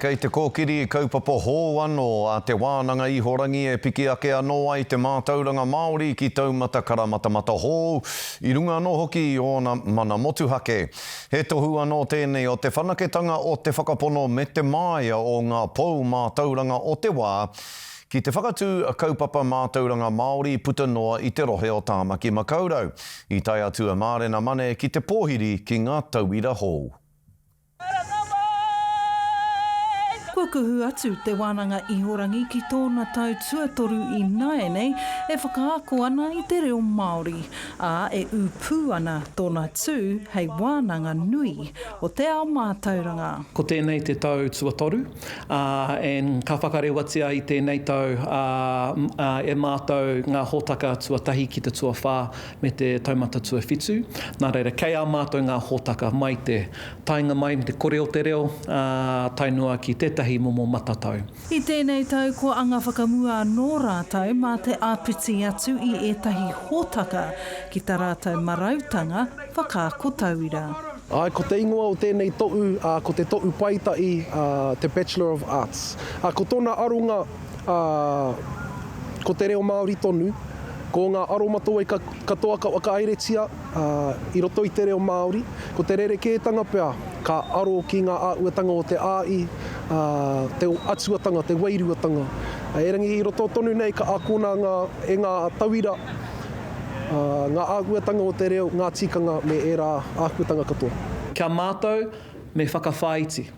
Kei te kōkiri kaupapa hou anō a Te Wānanga Ihorangi e piki ake anō ai te mātauranga Māori ki taumata karamatamata hou, i runga anō hoki i ōna mana motuhake. He tohu anō tēnei o te whanaketanga o te whakapono me te māia o ngā pou mātauranga o te wā ki te whakatū kaupapa mātauranga Māori puta noa i te rohe o Tāmaki Makaurau. I tae atu a Mārena Mane ki te pōhiri ki ngā tauira hou. Kua kuhu atu Te Wānanga Ihorangi ki tōna tau tuatoru ināianei e whakaako ana i te reo Māori, ā, e ū pū ana tōna tū hei wānanga nui o te ao mātauranga. Ko tēnei te tau tuatoru, ā, and ka whakarewatia i tēnei tau, ā, e mātou ngā hōtaka tuatahi ki te tuawhā me te taumata tuawhitu. Nā reira, kei a mātou ngā hōtaka mai te taenga mai me te kore o te reo, ā, tae noa ki tētahi momo matatau. I tēnei tau kua anga whakamua anō rātou mā te āpiti atu i ētahi hōtaka ki tā rātou marautanga whakaako tauira. Āe, ko te ingoa o tēnei tohu, ā, ko te tohu paetahi, ā, te Bachelor of Arts. Ā, ko tōna aronga, ā, ko te reo Māori tonu, ko ngā aromatawai katoa ka whakahaeretia, ā, i roto i te reo Māori, ko te rerekētanga pea, ka aro ki ngā āhuatanga o te āi, ā, te atuatanga, te wairuatanga. Erangi i roto tonu nei ka akona ngā, e ngā tauira, ā, ngā āhuatanga o te reo, ngā tikanga me ērā āhuatanga katoa. Kia mātau, me whakawhāiti.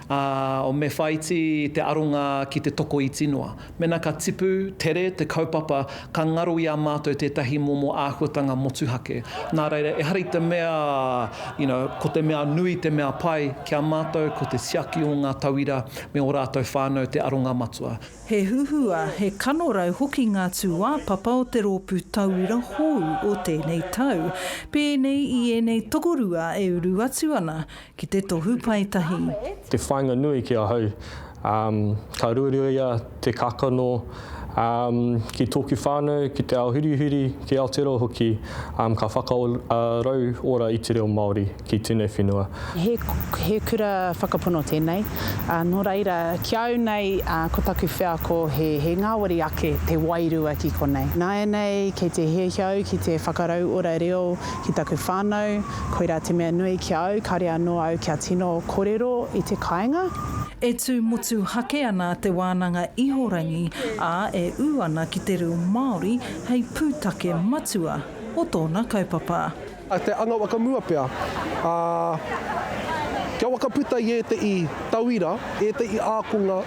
Ā, me whāiti te aronga ki te tokoiti noa. Mēnā ka tipu tere te kaupapa, ka ngaro i a mātou tētahi momo āhuatanga motuhake. Nā reira, ehara i te mea, you know, ko te mea nui te mea pai, ki a mātou ko te tiaki o ngā tauira me ō rātou whānau te aronga matua. He huhua, he kanorau hoki ngā tūāpapa o te rōpū tauira hou o tēnei tau, pēnei i ēnei tokorua e uru atu ana ki te tohu paetahi. Te whāinga nui ki ahau, ka ruaruaia te kākano ki tōku whānau, ki te ao hurihuri, ki Aotearoa hoki, ka whakarauora i te reo Māori ki tēnei whenua. He, he kura whakapono tēnei, ā, nō reira, ki a au nei, ā, ko taku wheako he, he ngāwari ake te wairua ki konei. Nāianei, kei te hiahia au ki te whakarauora reo ki taku whānau, Koirā te mea nui ki a au, kāre anō au kia tino korero i te kāinga. E tū motuhake ana Te Wānanga Ihorangi, ā, e ū ana ki te reo Māori hei pūtake matua o tōna kaupapa. Te anga whakamua pea, ā, kia whakaputa i ētehi tauira, ētehi ākonga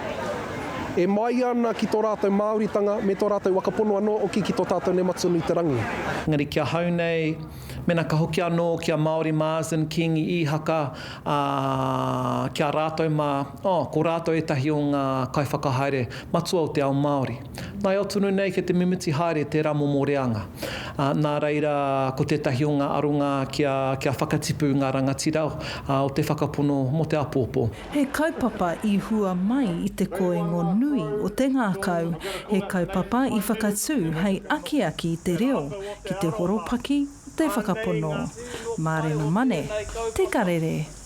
e māia ana ki tō rātou Māoritanga me tō rātou whakapono anō hoki ki tō tātou nei Matua nui te Rangi. Engari ki ahau nei, Mēnā ka hoki anō ki a Māori Marsden, Kīngi Īhaka, ā, ki a rātou mā, oh, ko rātou ētahi o ngā kaiwhakahaere matua o te ao Māori. Nā au tonu nei kei te mimiti haere tērā momo reanga. Ā, nā reira, ko tētahi o ngā aronga kia, kia whakatipu ngā rangatira, ā, o te whakapono mō te āpōpō. He kaupapa i hua mai i te koingo nui o te ngākau, he kaupapa i whakatū hei akiaki i te reo ki te horopaki o te whakapono. Mārena Mane, Te Karere.